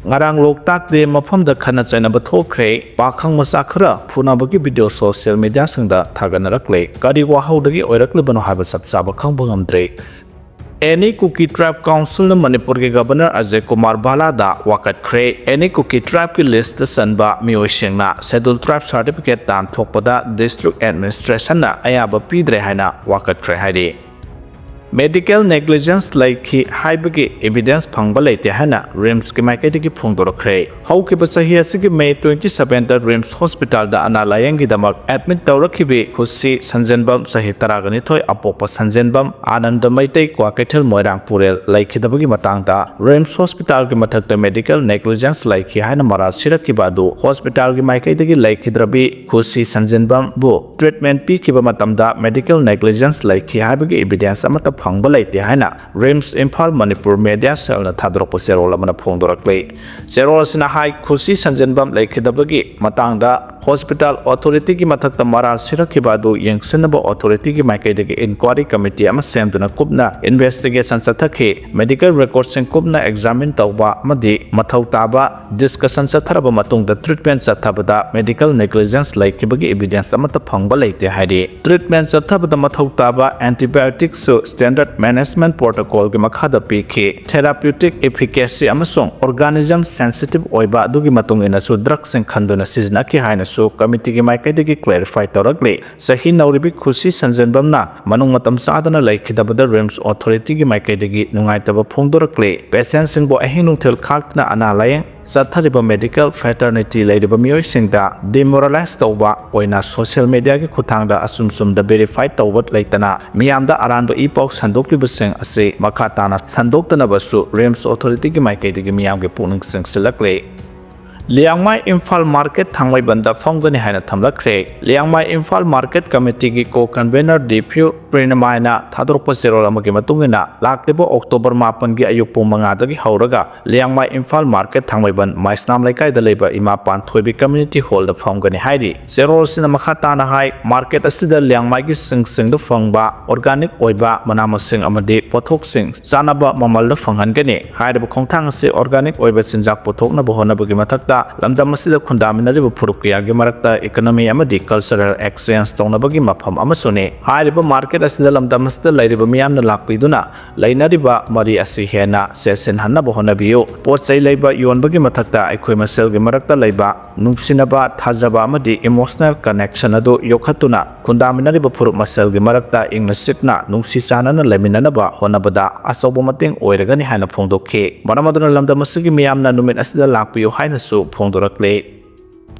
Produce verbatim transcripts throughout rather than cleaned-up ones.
ꯉꯔꯥꯡ ꯂꯣꯛꯇꯥꯛ ꯗꯦ ꯃꯐꯝꯗ ꯈꯠꯅ ꯆꯩꯅꯕ ꯊꯣꯛꯈ꯭ꯔꯦ꯫ ꯄꯥꯈꯪ ꯃꯆꯥ ꯈꯔ ꯐꯨꯅꯕꯒꯤ ꯚꯤꯗꯤꯑꯣ ꯁꯣꯁꯤꯌꯦꯜ ꯃꯤꯗꯤꯌꯥꯁꯤꯡꯗ ꯊꯥꯒꯠꯅꯔꯛꯂꯦ꯫ ꯀꯔꯤ ꯋꯥꯍꯧꯗꯒꯤ ꯑꯣꯏꯔꯛꯂꯤꯕꯅꯣ ꯍꯥꯏꯕ ꯆꯞ ꯆꯥꯕ ꯈꯪꯕ ꯉꯝꯗ꯭ꯔꯦ꯫ ꯑꯦꯅꯤ ꯀꯨꯀꯤ ꯇ꯭ꯔꯥꯏꯕ ꯀꯥꯎꯟꯁꯤꯜꯅ ꯃꯅꯤꯄꯨꯔꯒꯤ ꯒꯕꯔꯅꯔ ꯑꯖꯌ ꯀꯨꯃꯥꯔ ꯚꯥꯂꯥꯗ ꯋꯥꯀꯠꯈ꯭ꯔꯦ꯫ ꯑꯦꯅꯤ ꯀꯨꯀꯤ ꯇ꯭ꯔꯥꯏꯕꯀꯤ ꯂꯤꯁꯇ ꯆꯟꯕ ꯃꯤꯑꯣꯏꯁꯤꯡꯅ ꯁꯦꯗꯨꯜ ꯇ꯭ꯔꯥꯏꯕ ꯁꯥꯔꯇꯤꯐꯤꯀꯦꯠ ꯇꯥꯟꯊꯣꯛꯄꯗ ꯗꯤꯁꯇ꯭ꯔꯤꯛ ꯑꯦꯗꯃꯤꯅꯤꯁꯇ꯭ꯔꯦꯁꯟꯅ ꯑꯌꯥꯕ ꯄꯤꯗ꯭ꯔꯦ ꯍꯥꯏꯅ ꯋꯥꯀꯠꯈ꯭ꯔꯦ ꯍꯥꯏꯔꯤ꯫ ꯃꯦꯗꯤꯀꯦꯜ ꯅꯦꯒ꯭ꯂꯤꯖꯦꯟꯁ ꯂꯩꯈꯤ ꯍꯥꯏꯕꯒꯤ ꯏꯚꯤꯗꯦꯟꯁ ꯐꯪꯕ ꯂꯩꯇꯦ ꯍꯥꯏꯅ ꯔꯤꯝꯁꯀꯤ ꯃꯥꯏꯀꯩꯗꯒꯤ ꯐꯣꯡꯗꯣꯔꯛꯈ꯭ꯔꯦ꯫ ꯍꯧꯈꯤꯕ ꯆꯍꯤ ꯑꯁꯤꯒꯤ ꯃꯦ twenty sevenꯗ ꯔꯤꯝꯁ ꯍꯣꯁꯄꯤꯇꯥꯜꯗ ꯑꯅꯥ ꯂꯥꯌꯦꯡꯒꯤꯗꯃꯛ ꯑꯦꯗꯃꯤꯠ ꯇꯧꯔꯛꯈꯤꯕꯤ ꯈꯨꯁꯤ ꯁꯟꯖꯦꯟꯕꯝ, ꯆꯍꯤ ꯇꯔꯥꯒ ꯅꯤꯊꯣꯏ, ꯑꯄꯣꯛꯄ ꯁꯟꯖꯦꯟꯕꯝ ꯑꯥꯅꯟꯗ ꯃꯩꯇꯩ, ꯀ꯭ꯋꯥꯀꯩꯊꯦꯜ, ꯃꯣꯏꯔꯥꯡ ꯄꯨꯔꯦꯜ ꯂꯩꯈꯤꯗꯕꯒꯤ ꯃꯇꯥꯡꯗ ꯔꯤꯝꯁ ꯍꯣꯁꯄꯤꯇꯥꯜꯒꯤ ꯃꯊꯛꯇ ꯃꯦꯗꯤꯀꯦꯜ ꯅꯦꯒ꯭ꯂꯤꯖꯦꯟꯁ ꯂꯩꯈꯤ ꯍꯥꯏꯅ ꯃꯔꯥꯜ ꯁꯤꯔꯛꯈꯤꯕ ꯑꯗꯨ ꯍꯣꯁꯄꯤꯇꯥꯜꯒꯤ ꯃꯥꯏꯀꯩꯗꯒꯤ ꯂꯩꯈꯤꯗ꯭ꯔꯕꯤ ꯈꯨꯁꯤ ꯁꯟꯖꯦꯟꯕꯝꯕꯨ ꯇ꯭ꯔꯤꯠꯃꯦꯟ ꯄꯤꯈꯤꯕ ꯃꯇꯝꯗ ꯃꯦꯗꯤꯀꯦꯜ ꯅꯦꯒ꯭ꯂꯤꯖꯦꯟꯁ ꯂꯩꯈꯤ ꯍꯥꯏꯕꯒꯤ ꯏꯚꯤꯗꯦꯟꯁ ꯑꯃꯠꯇ ꯐꯪꯕ ꯂꯩꯇꯦ ꯍꯥꯏꯅ ꯔꯤꯝꯁ ꯏꯝꯐꯥꯜ ꯃꯅꯤꯄꯨꯔ ꯃꯦꯗꯤꯌꯥ ꯁꯦꯜꯅ ꯊꯥꯗꯣꯔꯛꯄ ꯆꯦꯔꯣꯜ ꯑꯃꯅ ꯐꯣꯡꯗꯣꯔꯛꯂꯤ꯫ ꯆꯦꯔꯣꯜ ꯑꯁꯤꯅ ꯍꯥꯏ, ꯈꯨꯁꯤ ꯁꯟꯖꯦꯟꯕꯝ ꯂꯩꯈꯤꯗꯕꯒꯤ ꯃꯇꯥꯡꯗ ꯍꯣꯁꯄꯤꯇꯥꯜ ꯑꯣꯊꯣꯔꯤꯇꯤꯒꯤ ꯃꯊꯛꯇ ꯃꯔꯥꯜ ꯁꯤꯔꯛꯈꯤꯕ ꯑꯗꯨ ꯌꯦꯡꯁꯤꯟꯅꯕ ꯑꯣꯊꯣꯔꯤꯇꯤꯒꯤ ꯃꯥꯏꯀꯩꯗꯒꯤ ꯏꯟꯀ꯭ꯋꯥꯔꯤ ꯀꯃꯤꯇꯤ ꯑꯃ ꯁꯦꯝꯗꯨꯅ ꯀꯨꯞꯅ ꯏꯟꯚꯦꯁꯇꯤꯒꯦꯁꯟ ꯆꯠꯊꯈꯤ꯫ ꯃꯦꯗꯤꯀꯦꯜ ꯔꯦꯀꯣꯔꯗꯁꯤꯡ ꯀꯨꯞꯅ ꯑꯦꯛꯖꯥꯃꯤꯟ ꯇꯧꯕ ꯑꯃꯗꯤ ꯃꯊꯧ ꯇꯥꯕ ꯗꯤꯁꯀꯁꯟ ꯆꯠꯊꯔꯕ ꯃꯇꯨꯡꯗ ꯇ꯭ꯔꯤꯠꯃꯦꯟ ꯆꯠꯊꯕꯗ ꯃꯦꯗꯤꯀꯦꯜ ꯅꯦꯒ꯭ꯂꯤꯖꯦꯟꯁ ꯂꯩꯈꯤꯕꯒꯤ ꯏꯚꯤꯗꯦꯟꯁ ꯑꯃꯠꯇ ꯐꯪꯕ ꯂꯩꯇꯦ ꯍꯥꯏꯔꯤ꯫ ꯇ꯭ꯔꯤꯠꯃꯦꯟ ꯆꯠꯊꯕꯗ ꯃꯊꯧ ꯇꯥꯕ ꯑꯦꯟꯇꯤꯕꯥꯌꯣꯇꯤꯛꯁꯨ ꯁ꯭ꯇꯦꯟꯗꯔꯗ ꯃꯦꯅꯦꯖꯃꯦꯟꯠ ꯄ꯭ꯔꯣꯇꯣꯀꯣꯜꯒꯤ ꯃꯈꯥꯗ ꯄꯤꯈꯤ꯫ ꯊꯦꯔꯥꯄ꯭ꯌꯨꯇꯤꯛ ꯏꯐꯤꯀꯦꯁꯤ ꯑꯃꯁꯨꯡ ꯑꯣꯔꯒꯥꯅꯤꯖꯝ ꯁꯦꯟꯁꯤꯇꯤꯚ ꯑꯣꯏꯕ ꯑꯗꯨꯒꯤ ꯃꯇꯨꯡ ꯏꯟꯅꯁꯨ ꯗ꯭ꯔꯒꯁꯤꯡ ꯈꯟꯗꯨꯅ ꯁꯤꯖꯤꯟꯅꯈꯤ ꯍꯥꯏꯅꯁꯨ ꯀꯃꯤꯇꯤꯒꯤ ꯃꯥꯏꯀꯩꯗꯒꯤ ꯀ꯭ꯂꯦꯔꯤꯐꯥꯏ ꯇꯧꯔꯛꯂꯤ꯫ ꯆꯍꯤ ꯅꯧꯔꯤꯕꯤ ꯈꯨꯁꯤ ꯁꯟꯖꯦꯟꯕꯝꯅ ꯃꯅꯨꯡ ꯃꯇꯝ ꯆꯥꯗꯅ ꯂꯩꯈꯤꯗꯕꯗ ꯔꯤꯝꯁ ꯑꯣꯊꯣꯔꯤꯇꯤꯒꯤ ꯃꯥꯏꯀꯩꯗꯒꯤ ꯅꯨꯡꯉꯥꯏꯇꯕ ꯐꯣꯡꯗꯣꯔꯛꯂꯤ꯫ ꯄꯦꯁꯦꯟꯠꯁꯤꯡꯕꯨ ꯑꯍꯤꯡ ꯅꯨꯡꯊꯤꯜ ꯈꯥꯛꯇꯅ ꯑꯅꯥ ꯂꯥꯌꯦꯡ ꯆꯠꯊꯔꯤꯕ ꯃꯦꯗꯤꯀꯦꯜ ꯐ꯭ꯔꯦꯇꯔꯅꯤꯇꯤ ꯂꯩꯔꯤꯕ ꯃꯤꯑꯣꯏꯁꯤꯡꯗ ꯗꯤꯃꯣꯔꯦꯂꯥꯏꯖ ꯇꯧꯕ ꯑꯣꯏꯅ ꯁꯣꯁꯤꯌꯦꯜ ꯃꯤꯗꯤꯌꯥꯒꯤ ꯈꯨꯠꯊꯥꯡꯗ ꯑꯆꯨꯝ ꯆꯨꯝꯗ ꯚꯦꯔꯤꯐꯥꯏ ꯇꯧꯕ ꯂꯩꯇꯅ ꯃꯤꯌꯥꯝꯗ ꯑꯔꯥꯟꯕ ꯏ ꯄꯥꯎ ꯁꯟꯗꯣꯛꯂꯤꯕꯁꯤꯡ ꯑꯁꯤ ꯃꯈꯥ ꯇꯥꯅ ꯁꯟꯗꯣꯛꯇꯅꯕꯁꯨ ꯔꯤꯝꯁ ꯑꯣꯊꯣꯔꯤꯇꯤꯒꯤ ꯃꯥꯏꯀꯩꯗꯒꯤ ꯃꯤꯌꯥꯝꯒꯤ ꯄꯨꯛꯅꯤꯡ ꯆꯤꯡꯁꯤꯜꯂꯛꯂꯤ꯫ ꯂꯤꯌꯥꯡꯃꯥꯏ ꯏꯝꯐꯥꯜ ꯃꯥꯔꯀꯦꯠ ꯊꯥꯡꯃꯩꯕꯟꯗ ꯐꯝꯒꯅꯤ ꯍꯥꯏꯅ ꯊꯝꯂꯛꯈ꯭ꯔꯦ꯫ ꯂꯤꯌꯥꯡꯃꯥꯏ ꯏꯝꯐꯥꯜ ꯃꯥꯔꯀꯦꯠ ꯀꯃꯤꯇꯤꯒꯤ ꯀꯣ ꯀꯟꯚꯦꯅꯔ ꯗꯤꯄ꯭ꯌꯨ ꯄ꯭ꯔꯤꯅꯃꯥꯏꯅ ꯊꯥꯗꯣꯔꯛꯄ ꯆꯦꯔꯣꯜ ꯑꯃꯒꯤ ꯃꯇꯨꯡ ꯏꯟꯅ, ꯂꯥꯛꯂꯤꯕ ꯑꯣꯛꯇꯣꯕꯔ ꯃꯥꯄꯟꯒꯤ ꯑꯌꯨꯛ ꯄꯨꯡ ꯃꯉꯥꯗꯒꯤ ꯍꯧꯔꯒ ꯂꯤꯌꯥꯡꯃꯥꯏ ꯏꯝꯐꯥꯜ ꯃꯥꯔꯀꯦꯠ ꯊꯥꯡꯃꯩꯕꯟ ꯃꯥꯏꯁꯅꯥꯝ ꯂꯩꯀꯥꯏꯗ ꯂꯩꯕ ꯏꯃꯥ ꯄꯥꯟꯊꯣꯏꯕꯤ ꯀꯝꯃ꯭ꯌꯨꯅꯤꯇꯤ ꯍꯣꯜꯗ ꯐꯝꯒꯅꯤ ꯍꯥꯏꯔꯤ꯫ ꯆꯦꯔꯣꯜꯁꯤꯅ ꯃꯈꯥ ꯇꯥꯅ ꯍꯥꯏ, ꯃꯥꯔꯀꯦꯠ ꯑꯁꯤꯗ ꯂꯤꯌꯥꯡꯃꯥꯏꯒꯤ ꯁꯤꯡꯁꯤꯡꯗ ꯐꯪꯕ ꯑꯣꯔꯒꯥꯅꯤꯛ ꯑꯣꯏꯕ ꯃꯅꯥ ꯃꯁꯤꯡ ꯑꯃꯗꯤ ꯄꯣꯠꯊꯣꯛꯁꯤꯡ ꯆꯥꯅꯕ ꯃꯃꯜꯗ ꯐꯪꯍꯟꯒꯅꯤ꯫ ꯍꯥꯏꯔꯤꯕ ꯈꯣꯡꯊꯥꯡ ꯑꯁꯤ ꯑꯣꯔꯒꯥꯅꯤꯛ ꯑꯣꯏꯕ ꯆꯤꯟꯖꯥꯛ ꯄꯨꯊꯣꯛꯅꯕ ꯍꯣꯠꯅꯕꯒꯤ ꯃꯊꯛꯇ ꯂꯝꯗꯝ ꯑꯁꯤꯗ ꯈꯨꯟꯗꯥꯃꯤꯟꯅꯔꯤꯕ ꯐꯨꯔꯨꯞ ꯀꯌꯥꯒꯤ ꯃꯔꯛꯇ ꯏꯀꯣꯅꯣꯃꯤ ꯑꯃꯗꯤ ꯀꯜꯆꯔꯦꯜ ꯑꯦꯛꯁꯆꯦꯟꯖ ꯇꯧꯅꯕꯒꯤ ꯃꯐꯝ ꯑꯃꯁꯨꯅꯤ꯫ ꯍꯥꯏꯔꯤꯕ ꯃꯥꯔꯀꯦꯠ ꯑꯁꯤꯗ ꯂꯝꯗꯝ ꯑꯁꯤꯗ ꯂꯩꯔꯤꯕ ꯃꯤꯌꯥꯝꯅ ꯂꯥꯛꯄꯤꯗꯨꯅ ꯂꯩꯅꯔꯤꯕ ꯃꯔꯤ ꯑꯁꯤ ꯍꯦꯟꯅ ꯆꯦꯠꯁꯤꯟꯍꯟꯅꯕ ꯍꯣꯠꯅꯕꯤꯌꯨ꯫ ꯄꯣꯠ ꯆꯩ ꯂꯩꯕ ꯌꯣꯟꯕꯒꯤ ꯃꯊꯛꯇ ꯑꯩꯈꯣꯏ ꯃꯁꯦꯜꯒꯤ ꯃꯔꯛꯇ ꯂꯩꯕ ꯅꯨꯡꯁꯤꯅꯕ, ꯊꯥꯖꯕ ꯑꯃꯗꯤ ꯏꯃꯣꯁꯅꯦꯜ ꯀꯅꯦꯛꯁꯟ ꯑꯗꯨ ꯌꯣꯛꯈꯠꯇꯨꯅ ꯈꯨꯟꯗꯥꯃꯤꯟꯅꯔꯤꯕ ꯐꯨꯔꯨꯞ ꯃꯁꯦꯜꯒꯤ ꯃꯔꯛꯇ ꯏꯪꯅ ꯆꯤꯛꯅ ꯅꯨꯡꯁꯤ ꯆꯥꯟꯅꯅ ꯂꯩꯃꯤꯟꯅꯅꯕ ꯍꯣꯠꯅꯕꯗ ꯑꯆꯧꯕ ꯃꯇꯦꯡ ꯑꯣꯏꯔꯒꯅꯤ ꯍꯥꯏꯅ ꯐꯣꯡꯗꯣꯛꯈꯤ꯫ ꯃꯔꯝ ꯑꯗꯨꯅ ꯂꯝꯗꯝ ꯑꯁꯤꯒꯤ ꯃꯤꯌꯥꯝꯅ ꯅꯨꯃꯤꯠ ꯑꯁꯤꯗ ꯂꯥꯛꯄꯤꯌꯨ ꯍꯥꯏꯅꯁꯨ ꯐꯣꯡꯗꯣꯔꯛꯂꯤ꯫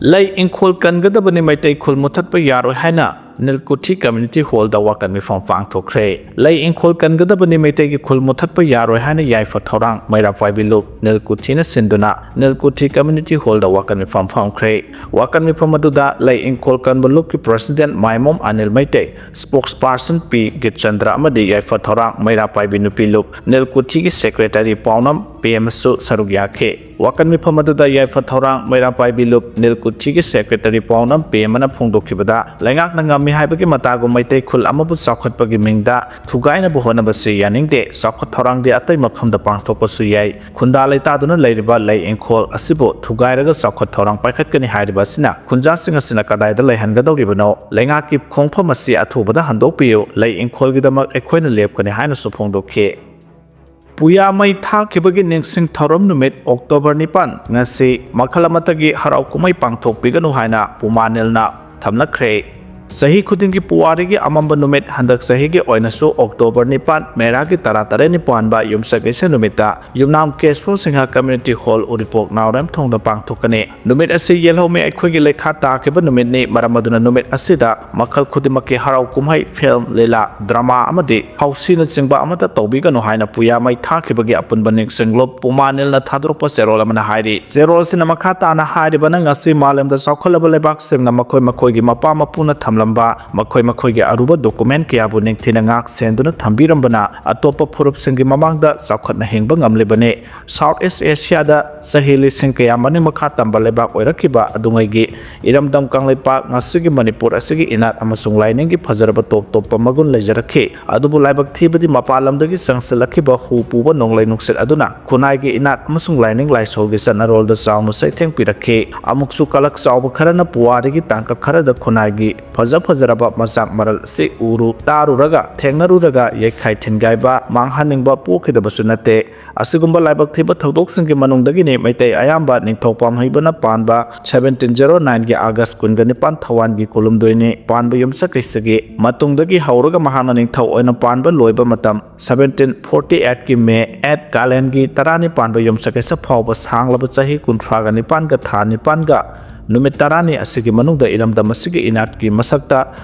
ꯂꯩ ꯏꯪꯈꯣꯜ ꯀꯟꯒꯗꯕꯅꯤ, ꯃꯩꯇꯩ ꯈꯨꯜ ꯃꯨꯊꯠꯄ ꯌꯥꯔꯣꯏ ꯍꯥꯏꯅ ꯅꯤꯜꯀꯨꯊꯤ ꯀꯝꯃ꯭ꯌꯨꯅꯤꯇꯤ ꯍꯣꯜꯗ ꯋꯥꯀꯠ ꯃꯤꯐꯝ ꯄꯥꯡꯊꯣꯛꯈ꯭ꯔꯦ꯫ ꯂꯩ ꯏꯪꯈꯣꯜ ꯀꯟꯒꯗꯕꯅꯤ, ꯃꯩꯇꯩꯒꯤ ꯈꯨꯜ ꯃꯨꯊꯠꯄ ꯌꯥꯔꯣꯏ ꯍꯥꯏꯅ ꯌꯥꯏꯐ ꯊꯧꯔꯥꯡ ꯃꯩꯔꯥ ꯄꯥꯏꯕꯤ ꯂꯨꯞ ꯅꯤꯜꯀꯨꯊꯤꯅ ꯁꯤꯟꯗꯨꯅ ꯅꯤꯜꯀꯨꯊꯤ ꯀꯝꯃ꯭ꯌꯨꯅꯤꯇꯤ ꯍꯣꯜꯗ ꯋꯥꯀꯠ ꯃꯤꯐꯝ ꯄꯥꯡꯊꯣꯛꯈ꯭ꯔꯦ꯫ ꯋꯥꯀꯠ ꯃꯤꯐꯝ ꯑꯗꯨꯗ ꯂꯩ ꯏꯪꯈꯣꯜ ꯀꯟꯕ ꯂꯨꯞꯀꯤ ꯄ꯭ꯔꯦꯁꯤꯗꯦꯟꯠ ꯃꯥꯏꯃꯣꯝ ꯑꯅꯤꯜ ꯃꯩꯇꯩ, ꯁ꯭ꯄꯣꯛꯁ ꯄꯥꯔꯁꯟ ꯄꯤ ꯒꯤꯠꯆꯟꯗ꯭ꯔ ꯑꯃꯗꯤ ꯌꯥꯏꯐ ꯊꯧꯔꯥꯡ ꯃꯩꯔꯥ ꯄꯥꯏꯕꯤ ꯅꯨꯄꯤ ꯂꯨꯞ ꯅꯤꯜꯀꯨꯊꯤꯒꯤ ꯁꯦꯀ꯭ꯔꯦꯇꯔꯤ ꯄꯥꯎꯅꯝ ꯄꯦꯝꯃꯁꯨ ꯁꯔꯨꯛ ꯌꯥꯈꯤ꯫ ꯋꯥꯀꯠ ꯃꯤꯐꯝ ꯑꯗꯨꯗ ꯌꯥꯏꯐ ꯊꯧꯔꯥꯡ ꯃꯩꯔꯥ ꯄꯥꯏꯕꯤ ꯂꯨꯞ ꯅꯤꯜꯀꯨꯊꯤꯒꯤ ꯁꯦꯀ꯭ꯔꯦꯇꯔꯤ ꯄꯥꯎꯅꯝ ꯄꯦꯝꯃꯅ ꯐꯣꯡꯗꯣꯛꯈꯤꯕꯗ, ꯂꯩꯉꯥꯛꯅ ꯉꯝꯃꯤ ꯍꯥꯏꯕꯒꯤ ꯃꯇꯥꯒꯨꯝ ꯃꯩꯇꯩ ꯈꯨꯜ ꯑꯃꯕꯨ ꯆꯥꯎꯈꯠꯄꯒꯤ ꯃꯤꯡꯗ ꯊꯨꯒꯥꯏꯅꯕ ꯍꯣꯠꯅꯕꯁꯤ ꯌꯥꯅꯤꯡꯗꯦ꯫ ꯆꯥꯎꯈꯠ ꯊꯧꯔꯥꯡꯗꯤ ꯑꯇꯩ ꯃꯐꯝꯗ ꯄꯥꯡꯊꯣꯛꯄꯁꯨ ꯌꯥꯏ꯫ ꯈꯨꯟꯗꯥ ꯂꯩꯇꯥꯗꯨꯅ ꯂꯩꯔꯤꯕ ꯂꯩ ꯏꯪꯈꯣꯜ ꯑꯁꯤꯕꯨ ꯊꯨꯒꯥꯏꯔꯒ ꯆꯥꯎꯈꯠ ꯊꯧꯔꯥꯡ ꯄꯥꯏꯈꯠꯀꯅꯤ ꯍꯥꯏꯔꯤꯕ ꯑꯁꯤꯅ ꯈꯨꯟꯖꯥꯁꯤꯡ ꯑꯁꯤꯅ ꯀꯗꯥꯏꯗ ꯂꯩꯍꯟꯒꯗꯧꯔꯤꯕꯅꯣ? ꯂꯩꯉꯥꯛꯀꯤ ꯈꯣꯡꯐꯝ ꯑꯁꯤ ꯑꯊꯨꯕꯗ ꯍꯟꯗꯣꯛꯄꯤꯌꯨ꯫ ꯂꯩ ꯏꯪꯈꯣꯜꯒꯤꯗꯃꯛ ꯑꯩꯈꯣꯏꯅ ꯂꯦꯞꯀꯅꯤ ꯍꯥꯏꯅꯁꯨ ꯐꯣꯡꯗꯣꯛꯈꯤ꯫ ꯄꯨꯌꯥ ꯃꯩ ꯊꯥꯈꯤꯕꯒꯤ ꯅꯤꯡꯁꯤꯡ ꯊꯧꯔꯝ ꯅꯨꯃꯤꯠ ꯑꯣꯛꯇꯣꯕꯔ ꯅꯤꯄꯥꯟ ꯉꯁꯤ ꯃꯈꯜ ꯑꯃꯠꯇꯒꯤ ꯍꯔꯥꯎ ꯀꯨꯝꯍꯩ ꯄꯥꯡꯊꯣꯛꯄꯤꯒꯅꯨ ꯍꯥꯏꯅ ꯄꯨꯃꯥ ꯅꯤꯜꯅ ꯊꯝꯂꯛꯈ꯭ꯔꯦ꯫ ꯆꯍꯤ ꯈꯨꯗꯤꯡꯒꯤ ꯄꯨꯋꯥꯔꯤꯒꯤ ꯑꯃꯝꯕ ꯅꯨꯃꯤꯠ, ꯍꯟꯗꯛ ꯆꯍꯤꯒꯤ ꯑꯣꯏꯅꯁꯨ ꯑꯣꯛꯇꯣꯕꯔ ꯅꯤꯄꯥꯟ, ꯃꯦꯔꯥꯒꯤ ꯇꯔꯥꯇꯔꯦꯠꯅꯤ ꯄꯥꯟꯕ ꯌꯨꯝꯁꯀꯩꯁ ꯅꯨꯃꯤꯠꯇ ꯌꯨꯝꯅꯥꯝ ꯀꯦꯁꯣ ꯁꯤꯡꯍ ꯀꯝꯃ꯭ꯌꯨꯅꯤꯇꯤ ꯍꯣꯜ, ꯎꯔꯤꯄꯣꯛ, ꯅꯥꯎꯔꯦꯝ ꯊꯣꯡꯗ ꯄꯥꯡꯊꯣꯛꯀꯅꯤ꯫ ꯅꯨꯃꯤꯠ ꯑꯁꯤ ꯌꯦꯜꯍꯧꯃꯤ ꯑꯩꯈꯣꯏꯒꯤ ꯂꯩꯈꯥ ꯇꯥꯈꯤꯕ ꯅꯨꯃꯤꯠꯅꯤ꯫ ꯃꯔꯝ ꯑꯗꯨꯅ ꯅꯨꯃꯤꯠ ꯑꯁꯤꯗ ꯃꯈꯜ ꯈꯨꯗꯤꯡꯃꯛꯀꯤ ꯍꯔꯥꯎ ꯀꯨꯝꯍꯩ, ꯐꯤꯜꯝ, ꯂꯤꯂꯥ, ꯗ꯭ꯔꯃꯥ ꯑꯃꯗꯤ ꯍꯥꯎꯁꯤꯅꯆꯤꯡꯕ ꯑꯃꯠꯇ ꯇꯧꯕꯤꯒꯅꯨ ꯍꯥꯏꯅ ꯄꯨꯌꯥ ꯃꯩ ꯊꯥꯈꯤꯕꯒꯤ ꯑꯄꯨꯟꯕ ꯅꯤꯡꯁꯤꯡꯂꯨꯞ ꯄꯨꯃꯥ ꯅꯤꯜꯅ ꯊꯥꯗꯣꯔꯛꯄ ꯆꯦꯔꯣꯜ ꯑꯃꯅ ꯍꯥꯏꯔꯤ꯫ ꯆꯦꯔꯣꯜ ꯑꯁꯤꯅ ꯃꯈꯥ ꯇꯥꯅ ꯍꯥꯏꯔꯤꯕꯅ, ꯉꯁꯤ ꯃꯥꯂꯦꯝꯗ ꯆꯥꯎꯈꯠꯂꯕ ꯂꯩꯕꯥꯛꯁꯤꯡꯅ ꯃꯈꯣꯏ ꯃꯈꯣꯏꯒꯤ ꯃꯄꯥ ꯃꯄꯨꯅ ꯊꯝꯂꯝꯕ ꯃꯈꯣꯏ ꯃꯈꯣꯏꯒꯤ ꯑꯔꯨꯕ ꯗꯣꯀꯨꯃꯦꯟ ꯀꯌꯥꯕꯨ ꯅꯤꯡꯊꯤꯅ ꯉꯥꯛ ꯁꯦꯟꯗꯨꯅ ꯊꯝꯕꯤꯔꯝꯕꯅ ꯑꯇꯣꯞꯄ ꯐꯨꯔꯨꯞꯁꯤꯡꯒꯤ ꯃꯃꯥꯡꯗ ꯆꯥꯎꯈꯠꯅ ꯍꯤꯡꯕ ꯉꯝꯂꯤꯕꯅꯤ꯫ ꯁꯥꯎꯠ ꯏꯁ ꯑꯦꯁꯤꯌꯥꯗ ꯆꯍꯤ ꯂꯤꯁꯤꯡ ꯀꯌꯥ ꯃꯅꯤꯡ ꯃꯈꯥ ꯇꯝꯕ ꯂꯩꯕꯥꯛ ꯑꯣꯏꯔꯛꯈꯤꯕ ꯑꯗꯨꯉꯩꯒꯤ ꯏꯔꯝꯗꯝ ꯀꯪꯂꯩꯄꯥꯛ, ꯉꯁꯤꯒꯤ ꯃꯅꯤꯄꯨꯔ ꯑꯁꯤꯒꯤ ꯏꯅꯥꯠ ꯑꯃꯁꯨꯡ ꯂꯥꯏꯅꯤꯡꯒꯤ ꯐꯖꯔꯕ ꯇꯣꯞ ꯇꯣꯞꯄ ꯃꯒꯨꯟ ꯂꯩꯖꯔꯛꯈꯤ꯫ ꯑꯗꯨꯕꯨ ꯂꯥꯏꯕꯛ ꯊꯤꯕꯗꯤ ꯃꯄꯥꯟ ꯂꯝꯗꯒꯤ ꯆꯪꯁꯤꯜꯂꯛꯈꯤꯕ ꯍꯨ ꯄꯨꯕ ꯅꯣꯡꯂꯩ ꯅꯨꯡꯁꯤꯠ ꯑꯗꯨꯅ ꯈꯨꯟꯅꯥꯏꯒꯤ ꯏꯅꯥꯠ ꯑꯃꯁꯨꯡ ꯂꯥꯏꯅꯤꯡ ꯂꯥꯏꯁꯣꯜꯒꯤ ꯆꯠꯅꯔꯣꯜꯗ ꯆꯥꯎꯅ ꯆꯩꯊꯦꯡ ꯄꯤꯔꯛꯈꯤ꯫ ꯑꯃꯨꯛꯁꯨ ꯀꯂꯛ ꯆꯥꯎꯕ ꯈꯔꯅ ꯄꯨꯋꯥꯔꯤꯒꯤ ꯇꯥꯡꯀꯛ ꯈꯔꯗ ꯈꯨꯟꯅꯥꯏꯒꯤ ꯐꯖ ꯐꯖꯔꯕ ꯃꯆꯥꯛ ꯃꯔꯜ ꯑꯁꯤ ꯎꯔꯨ ꯇꯥꯔꯨꯔꯒ, ꯊꯦꯡꯅꯔꯨꯔꯒ ꯌꯩꯈꯥꯏ ꯊꯤꯟꯒꯥꯏꯕ, ꯃꯥꯡꯍꯟꯅꯤꯡꯕ ꯄꯣꯛꯈꯤꯗꯕꯁꯨ ꯅꯠꯇꯦ꯫ ꯑꯁꯤꯒꯨꯝꯕ ꯂꯥꯏꯕꯛ ꯊꯤꯕ ꯊꯧꯗꯣꯛꯁꯤꯡꯒꯤ ꯃꯅꯨꯡꯗꯒꯤꯅꯤ ꯃꯩꯇꯩ ꯑꯌꯥꯝꯕ ꯅꯤꯡꯊꯧ ꯄꯥꯝꯍꯩꯕꯅ ꯄꯥꯟꯕ seventeen zero nine ꯒꯤ ꯑꯥꯒꯁ ꯀꯨꯟꯒ ꯅꯤꯄꯥꯟ ꯊꯧꯋꯥꯟꯒꯤ ꯀꯣꯂꯨꯝꯗꯣꯏꯅꯤ꯫ ꯄꯥꯟꯕ ꯌꯨꯝꯁꯀꯩꯁꯒꯤ ꯃꯇꯨꯡꯗꯒꯤ ꯍꯧꯔꯒ ꯃꯍꯥꯛꯅ ꯅꯤꯡꯊꯧ ꯑꯣꯏꯅ ꯄꯥꯟꯕ ꯂꯣꯏꯕ ꯃꯇꯝ seventeen forty eight ꯀꯤ ꯃꯦ eight, ꯀꯥꯂꯦꯟꯒꯤ ꯇꯔꯥꯅꯤ ꯄꯥꯟꯕ ꯌꯨꯝꯁꯀꯩꯁ ꯐꯥꯎꯕ ꯁꯥꯡꯂꯕ ꯆꯍꯤ ꯀꯨꯟꯊ꯭ꯔꯥꯒ ꯅꯤꯄꯥꯟꯒ ꯊꯥ ꯅꯤꯄꯥꯟꯒ ꯅꯨꯃꯤꯠ ꯇꯔꯥꯅꯤ ꯑꯁꯤꯒꯤ ꯃꯅꯨꯡꯗ ꯏꯔꯝꯗꯝ ꯑꯁꯤꯒꯤ ꯏꯅꯥꯠꯀꯤ ꯃꯁꯛꯇ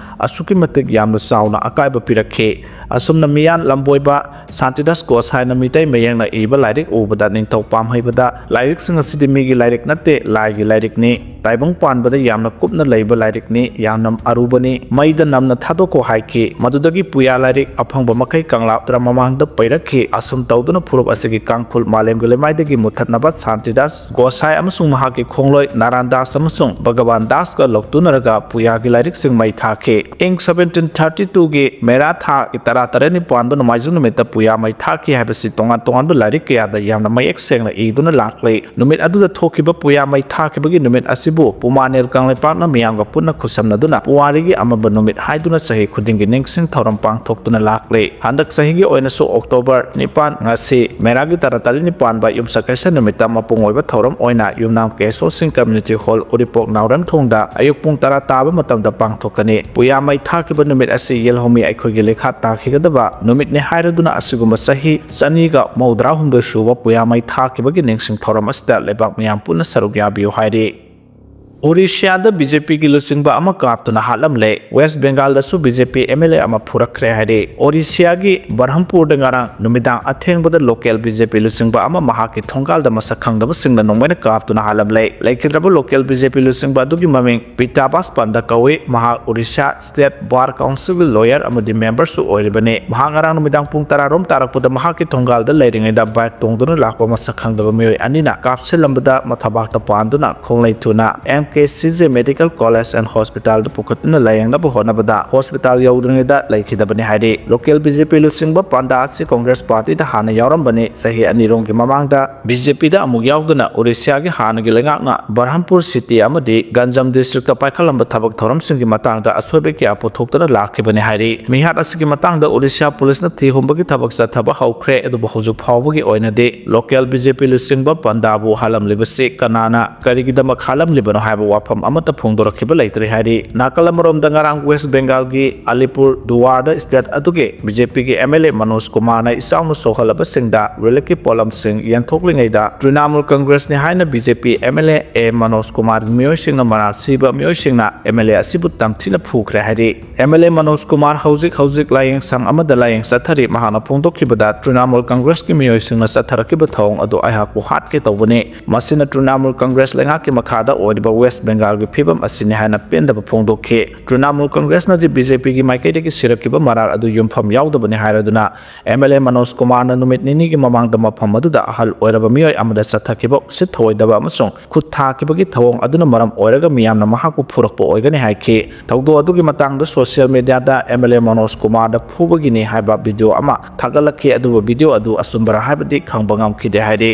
ꯑꯁꯨꯛꯀꯤ ꯃꯇꯤꯛ ꯌꯥꯝꯅ ꯆꯥꯎꯅ ꯑꯀꯥꯏꯕ ꯄꯤꯔꯛꯈꯤ꯫ ꯑꯁꯨꯝꯅ ꯃꯤꯌꯥꯟ ꯂꯝꯕꯣꯏꯕ ꯁꯥꯟꯇꯤꯗꯥꯁ ꯒꯣꯁꯥꯏꯅ ꯃꯤꯇꯩ ꯃꯌꯦꯛꯅ ꯏꯕ ꯂꯥꯏꯔꯤꯛ ꯎꯕꯗ ꯅꯤꯡꯊꯧ ꯄꯥꯝꯍꯩꯕꯗ ꯂꯥꯏꯔꯤꯛꯁꯤꯡ ꯑꯁꯤꯗꯤ ꯃꯤꯒꯤ ꯂꯥꯏꯔꯤꯛ ꯅꯠꯇꯦ, ꯂꯥꯏꯒꯤ ꯂꯥꯏꯔꯤꯛꯅꯤ꯫ ꯇꯥꯏꯕꯪ ꯄꯥꯟꯕꯗ ꯌꯥꯝꯅ ꯀꯨꯞꯅ ꯂꯩꯕ ꯂꯥꯏꯔꯤꯛꯅꯤ, ꯌꯥꯝꯅ ꯑꯔꯨꯕꯅꯤ, ꯃꯩꯗ ꯅꯝꯅ ꯊꯥꯗꯣꯛꯈꯣ ꯍꯥꯏꯈꯤ꯫ ꯃꯗꯨꯗꯒꯤ ꯄꯨꯌꯥ ꯂꯥꯏꯔꯤꯛ ꯑꯐꯪꯕ ꯃꯈꯩ ꯀꯪꯂꯥ ꯇꯔꯥ ꯃꯃꯥꯡꯗ ꯄꯩꯔꯛꯈꯤ꯫ ꯑꯁꯨꯝ ꯇꯧꯗꯨꯅ ꯐꯨꯔꯨꯞ ꯑꯁꯤꯒꯤ ꯀꯥꯡꯈꯨꯜ ꯃꯥꯂꯦꯝꯒꯤ ꯂꯩꯃꯥꯏꯗꯒꯤ ꯃꯨꯊꯠꯅꯕ ꯁꯥꯟꯇꯤꯗꯥꯁ ꯒꯣꯁꯥꯏ ꯑꯃꯁꯨꯡ ꯃꯍꯥꯛꯀꯤ ꯈꯣꯡꯂꯣꯏ ꯅꯥꯔꯥꯟꯗꯥꯁ ꯑꯃꯁꯨꯡ ꯚꯒꯕꯥꯟ ꯗꯥꯁꯀ ꯂꯧꯇꯨꯅꯔꯒ ꯄꯨꯌꯥꯒꯤ ꯂꯥꯏꯔꯤꯛꯁꯤꯡ ꯃꯩ ꯊꯥꯈꯤ꯫ ꯏꯪ seventeen thirty two ꯒꯤ ꯃꯦꯔꯥ ꯊꯥꯒꯤ ꯇꯔꯥꯇꯔꯦꯠꯅꯤ ꯄꯥꯟꯕ ꯅꯣꯡꯃꯥꯏꯖꯤꯡ ꯅꯨꯃꯤꯠꯇ ꯄꯨꯌꯥ ꯃꯩ ꯊꯥꯈꯤ ꯍꯥꯏꯕꯁꯤ ꯇꯣꯉꯥꯟ ꯇꯣꯉꯥꯟꯕ ꯂꯥꯏꯔꯤꯛ ꯀꯌꯥꯗ ꯌꯥꯝꯅ ꯃꯌꯦꯛ ꯁꯦꯡꯅ ꯏꯗꯨꯅ ꯂꯥꯛꯂꯤ꯫ ꯅꯨꯃꯤꯠ ꯑꯗꯨꯗ ꯊꯣꯛꯈꯤꯕ ꯄꯨꯌꯥ ꯃꯩ ꯊꯥꯈꯤꯕꯒꯤ ꯅꯨꯃꯤꯠ ꯑꯁꯤ ꯕꯨ ꯄꯨꯃꯥꯅꯤꯔ ꯀꯪꯂꯩꯄꯥꯛꯅ ꯃꯤꯌꯥꯝꯒ ꯄꯨꯟꯅ ꯈꯨꯠꯁꯝꯅꯗꯨꯅ ꯄꯨꯋꯥꯔꯤꯒꯤ ꯑꯃꯝꯕ ꯅꯨꯃꯤꯠ ꯍꯥꯏꯗꯨꯅ ꯆꯍꯤ ꯈꯨꯗꯤꯡꯒꯤ ꯅꯤꯡꯁꯤꯡ ꯊꯧꯔꯝ ꯄꯥꯡꯊꯣꯛꯇꯨꯅ ꯂꯥꯛꯂꯤ꯫ ꯍꯟꯗꯛ ꯆꯍꯤꯒꯤ ꯑꯣꯏꯅꯁꯨ October ꯅꯤꯄꯥꯟ, ꯉꯁꯤ ꯃꯦꯔꯥꯒꯤ ꯇꯔꯥ ꯇꯔꯦꯠꯅꯤ ꯄꯥꯟꯕ ꯌꯨꯝꯁꯀꯩꯁ ꯅꯨꯃꯤꯠꯇ ꯃꯄꯨꯡ ꯑꯣꯏꯕ ꯊꯧꯔꯝ ꯑꯣꯏꯅ ꯌꯨꯝꯅꯥꯝ ꯀꯦꯁꯣ ꯁꯤꯡ Community Hall, ꯎꯔꯤꯄꯣꯛ, ꯅꯥꯎꯔꯦꯝꯊꯣꯡꯗ ꯑꯌꯨꯛ ꯄꯨꯡ ꯇꯔꯥ ꯇꯥꯕ ꯃꯇꯝꯗ ꯄꯥꯡꯊꯣꯛꯀꯅꯤ꯫ ꯄꯨꯌꯥ ꯃꯩ ꯊꯥꯈꯤꯕ ꯅꯨꯃꯤꯠ ꯑꯁꯤ ꯌꯦꯜꯍꯧꯃꯤ ꯑꯩꯈꯣꯏꯒꯤ ꯂꯩꯈꯥ ꯇꯥꯈꯤꯒꯗꯕ ꯅꯨꯃꯤꯠꯅꯤ ꯍꯥꯏꯔꯗꯨꯅ ꯑꯁꯤꯒꯨꯝꯕ ꯆꯍꯤ ꯆꯅꯤꯒ ꯃꯧꯗ꯭ꯔꯥ ꯍꯨꯝꯗꯣꯏ ꯁꯨꯕ ꯄꯨꯌꯥ ꯃꯩ ꯊꯥꯈꯤꯕꯒꯤ ꯅꯤꯡꯁꯤꯡ ꯊꯧꯔꯝ ꯑꯁꯤꯗ ꯂꯩꯕꯥꯛ ꯃꯤꯌꯥꯝ ꯄꯨꯟꯅ ꯁꯔꯨꯛ ꯌꯥꯕꯤꯌꯨ ꯍꯥꯏꯔꯤ꯫ ꯑꯣꯔꯤꯁꯤꯌꯥꯗ BJPꯒꯤ ꯂꯨꯆꯤꯡꯕ ꯑꯃ ꯀꯥꯞꯇꯨꯅ ꯍꯥꯠꯂꯝꯂꯦ꯫ ꯋꯦꯁ ꯕꯦꯡꯒꯥꯜꯗꯁꯨ BJP MLA ꯑꯃ ꯐꯨꯔꯛꯈ꯭ꯔꯦ ꯍꯥꯏꯔꯤ꯫ ꯑꯣꯔꯤꯁꯤꯌꯥꯒꯤ ꯕꯔꯍꯝꯄꯨꯔꯗ ꯉꯔꯥꯡ ꯅꯨꯃꯤꯗꯥꯡ ꯑꯊꯦꯡꯕꯗ local BJP ꯂꯨꯆꯤꯡꯕ ꯑꯃ ꯃꯍꯥꯛꯀꯤ ꯊꯣꯡꯒꯥꯜꯗ ꯃꯁꯛ ꯈꯪꯗꯕꯁꯤꯡꯅ ꯅꯣꯡꯃꯩꯅ ꯀꯥꯞꯇꯨꯅ ꯍꯥꯠꯂꯝꯂꯦ꯫ ꯂꯩꯈꯤꯗ꯭ꯔꯕ local BJP ꯂꯨꯆꯤꯡꯕ ꯑꯗꯨꯒꯤ ꯃꯃꯤꯡ ꯄꯤꯇꯥꯕꯥꯁ ꯄꯟꯗ ꯀꯧꯏ꯫ ꯃꯍꯥꯛ ꯑꯣꯔꯤꯁꯤꯌꯥ State Bar Councilꯒꯤ lawyer ꯑꯃꯗꯤ memberꯁꯨ ꯑꯣꯏꯔꯤꯕꯅꯤ꯫ ꯃꯍꯥꯛ ꯉꯔꯥꯡ ꯅꯨꯃꯤꯗꯥꯡ ꯄꯨꯡ ꯇꯔꯥ ꯔꯣꯝ ꯇꯥꯔꯛꯄꯗ ꯃꯍꯥꯛꯀꯤ ꯊꯣꯡꯒꯥꯜꯗ ꯂꯩꯔꯤꯉꯩꯗ bike ꯇꯣꯡꯗꯨꯅ ꯂꯥꯛꯄ ꯃꯁꯛ ꯈꯪꯗꯕ ꯃꯤꯑꯣꯏ ꯑꯅꯤꯅ ꯀꯥꯞꯁꯤꯜꯂꯝꯕꯗ ꯃꯊꯕꯥꯛꯇ ꯄꯥꯟꯗꯨꯅ ꯈꯣꯡꯂꯩ ꯊꯨꯅ MKCJ Medical College and Hospitalꯗ ꯄꯨꯈꯠꯇꯨꯅ ꯂꯥꯌꯦꯡꯅꯕ ꯍꯣꯠꯅꯕꯗ hospital ꯌꯧꯗ꯭ꯔꯤꯉꯩꯗ ꯂꯩꯈꯤꯗꯕꯅꯤ ꯍꯥꯏꯔꯤ꯫ Local BJP ꯂꯨꯆꯤꯡꯕ ꯄꯟꯗꯥ ꯑꯁꯤ Congress partyꯗ ꯍꯥꯟꯅ ꯌꯥꯎꯔꯝꯕꯅꯤ꯫ ꯆꯍꯤ ꯑꯅꯤꯔꯣꯝꯒꯤ ꯃꯃꯥꯡꯗ BJPꯗ ꯑꯃꯨꯛ ꯌꯥꯎꯗꯨꯅ ꯑꯣꯔꯤꯁꯤꯌꯥꯒꯤ ꯍꯥꯟꯅꯒꯤ ꯂꯩꯉꯥꯛꯅ ꯕꯔꯍꯝꯄꯨꯔ city ꯑꯃꯗꯤ ꯒꯟꯖꯝ districtꯇ ꯄꯥꯏꯈꯠꯂꯝꯕ ꯊꯕꯛ ꯊꯧꯔꯝꯁꯤꯡꯒꯤ ꯃꯇꯥꯡꯗ ꯑꯁꯣꯏꯕ ꯀꯌꯥ ꯄꯨꯊꯣꯛꯇꯨꯅ ꯂꯥꯛꯈꯤꯕꯅꯤ ꯍꯥꯏꯔꯤ꯫ ꯃꯤꯍꯥꯠ ꯑꯁꯤꯒꯤ ꯃꯇꯥꯡꯗ ꯑꯣꯔꯤꯁꯤꯌꯥ ꯄꯨꯂꯤꯁꯅ ꯊꯤꯍꯨꯝꯕꯒꯤ ꯊꯕꯛ ꯆꯠꯊꯕ ꯍꯧꯈ꯭ꯔꯦ, ꯑꯗꯨꯕꯨ ꯍꯧꯖꯤꯛ ꯐꯥꯎꯕꯒꯤ ꯑꯣꯏꯅꯗꯤ local BJP ꯂꯨꯆꯤꯡꯕ ꯄꯟꯗꯥꯕꯨ ꯍꯥꯠꯂꯝꯂꯤꯕꯁꯤ ꯀꯅꯥꯅ, ꯀꯔꯤꯒꯤꯗꯃꯛ ꯍꯥꯠꯂꯝꯂꯤꯕꯅꯣ ꯍꯥꯏꯕ ꯋꯥꯐꯝ ꯑꯃꯠꯇ ꯐꯣꯡꯗꯣꯔꯛꯈꯤꯕ ꯂꯩꯇ꯭ꯔꯤ ꯍꯥꯏꯔꯤ꯫ ꯅꯥꯀꯜ ꯑꯃꯔꯣꯝꯗ ꯉꯔꯥꯡ ꯋꯦꯁ ꯕꯦꯡꯒꯥꯜꯒꯤ ꯑꯂꯤꯄꯨꯔ ꯗꯨꯋꯥꯔꯗ state ꯑꯗꯨꯒꯤ BJPꯒꯤ MLA ꯃꯅꯣꯖ ꯀꯨꯃꯥꯔꯅ ꯏꯆꯥꯎꯅ ꯁꯣꯛꯍꯜꯂꯕꯁꯤꯡꯗ reliefꯀꯤ ꯄꯣꯠꯂꯝꯁꯤꯡ ꯌꯦꯟꯊꯣꯛꯂꯤꯉꯩꯗ ꯇ꯭ꯔꯤꯅꯥꯃꯨꯜ ꯀꯪꯒ꯭ꯔꯦꯁꯅꯤ ꯍꯥꯏꯅ BJP MLA ꯃꯅꯣꯖ ꯀꯨꯃꯥꯔꯒꯤ ꯃꯤꯑꯣꯏꯁꯤꯡꯅ ꯃꯔꯥꯜ ꯁꯤꯕ ꯃꯤꯑꯣꯏꯁꯤꯡꯅ MLA ꯑꯁꯤꯕꯨ ꯇꯝꯊꯤꯅ ꯐꯨꯈ꯭ꯔꯦ ꯍꯥꯏꯔꯤ꯫ MLA ꯃꯅꯣꯖ ꯀꯨꯃꯥꯔ ꯍꯧꯖꯤꯛ ꯍꯧꯖꯤꯛ ꯂꯥꯌꯦꯡꯁꯪ ꯑꯃꯗ ꯂꯥꯌꯦꯡ ꯆꯠꯊꯔꯤ꯫ ꯃꯍꯥꯛꯅ ꯐꯣꯡꯗꯣꯛꯈꯤꯕꯗ ꯇ꯭ꯔꯤꯅꯥꯃꯨꯜ ꯀꯪꯒ꯭ꯔꯦꯁꯀꯤ ꯃꯤꯑꯣꯏꯁꯤꯡꯅ ꯆꯠꯊꯔꯛꯈꯤꯕ ꯊꯧꯑꯣꯡ ꯑꯗꯨ ꯑꯩꯍꯥꯛꯄꯨ ꯍꯥꯠꯀꯦ ꯇꯧꯕꯅꯤ꯫ ꯃꯁꯤꯅ ꯇ꯭ꯔꯤꯅꯥꯃꯨꯜ ꯀꯪꯒ꯭ꯔꯦꯁ ꯂꯩꯉꯥꯛꯀꯤ ꯃꯈꯥꯗ ꯑꯣꯏꯔꯤꯕ ꯋꯦꯁ ꯕꯦꯡꯒꯥꯜꯒꯤ ꯐꯤꯕꯝ ꯑꯁꯤꯅꯤ ꯍꯥꯏꯅ ꯄꯦꯟꯗꯕ ꯐꯣꯡꯗꯣꯛꯈꯤ꯫ ꯇ꯭ꯔꯤꯅꯥꯃꯨꯜ ꯀꯪꯒ꯭ꯔꯦꯁꯅꯗꯤ BJPꯒꯤ ꯃꯥꯏꯀꯩꯗꯒꯤ ꯁꯤꯔꯛꯈꯤꯕ ꯃꯔꯥꯜ ꯑꯗꯨ ꯌꯨꯝꯐꯝ ꯌꯥꯎꯗꯕꯅꯤ ꯍꯥꯏꯔꯗꯨꯅ MLA ꯃꯅꯣꯖ ꯀꯨꯃꯥꯔꯅ ꯅꯨꯃꯤꯠ ꯅꯤꯅꯤꯒꯤ ꯃꯃꯥꯡꯗ ꯃꯐꯝ ꯑꯗꯨꯗ ꯑꯍꯜ ꯑꯣꯏꯔꯕ ꯃꯤꯑꯣꯏ ꯑꯃꯗ ꯆꯠꯊꯈꯤꯕ ꯎꯁꯤꯠ ꯊꯑꯣꯏꯗꯕ ꯑꯃꯁꯨꯡ ꯈꯨꯠ ꯊꯥꯈꯤꯕꯒꯤ ꯊꯧꯑꯣꯡ ꯑꯗꯨꯅ ꯃꯔꯝ ꯑꯣꯏꯔꯒ ꯃꯤꯌꯥꯝꯅ ꯃꯍꯥꯛꯄꯨ ꯐꯨꯔꯛꯄ ꯑꯣꯏꯒꯅꯤ ꯍꯥꯏꯈꯤ꯫ ꯊꯧꯗꯣꯛ ꯑꯗꯨꯒꯤ ꯃꯇꯥꯡꯗ social mediaꯗ MLA ꯃꯅꯣꯖ ꯀꯨꯃꯥꯔꯗ ꯐꯨꯕꯒꯤꯅꯤ ꯍꯥꯏꯕ video ꯑꯃ ꯊꯥꯒꯠꯂꯛꯈꯤ, ꯑꯗꯨꯕꯨ video ꯑꯗꯨ ꯑꯆꯨꯝꯕꯔ ꯍꯥꯏꯕꯗꯤ ꯈꯪꯕ ꯉꯝꯈꯤꯗꯦ ꯍꯥꯏꯔꯤ꯫